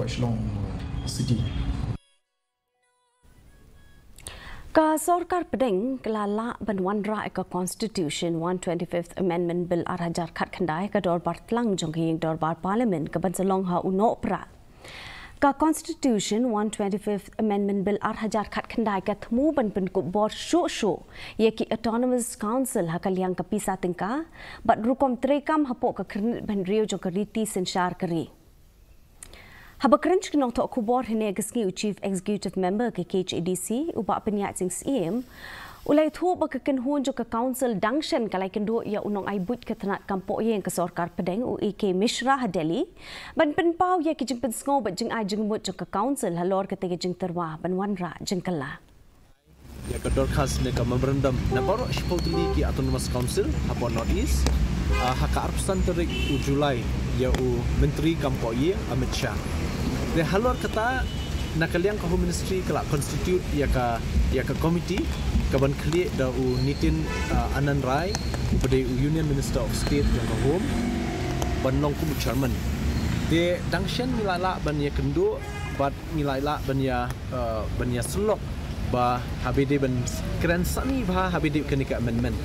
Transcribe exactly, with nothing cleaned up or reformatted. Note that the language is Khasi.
Shillong City. Ka sorkar pdeng ka la lah ban wanrah ïa ka Constitution one twenty-fifth Amendment Bill ar hajar khatkhyndai ha ka dorbar tlang jong ka ïing dorbar Parliament ka ban sa long ha u Nohprah. Ka Constitution one twenty-fifth Amendment Bill ar hajar khatkhyndai ka thmu ban pynkup bor shuh shuh ïa ki Autonomous Council ha ka liang ka pisa tyngka bad rukom treikam hapoh ka khyrnit bynriew jong ka riti synshar ka ri. Haba kren sha ki nongthoh khubor hynne ka sngi u Chief Executive Member ka K H A D C, u Bah Pynïaid Sing Syiem, u la ïathuh ba ka kynhun jong ka Council dang shen ka la ïakynduh ïa u nongai buit ka tnat kam pohïing ka sorkar pdeng u A K Mishra ha Delhi ban pynpaw ïa ki jingpynsngew bad jingai jingmut jong ka Council halor kata ka jingtyrwa ban wanrah jingkylla. Ïa ka dorkhas ne ka memorandum na baroh shiphew tylli ki Autonomous Council hapoh North East, ah, ha ka arphew san tarik u July ïa u Myntri kam pohïing Amit Shah. Te halor kata, na ka liang ka Home Ministry ka la constitute ïa ka, ïa ka committee ka ban khlieh da u Nitin, ah, Anand Rai, u ba dei u Union Minister of State jong ka Home, ban long kum u chairman. Te dang shen ngi la lah ban ïakynduh bad ngi la lah ban ïa, eh, ban ïasyllok ba haba dei ban kren sani bha haba dei kane ka amendment.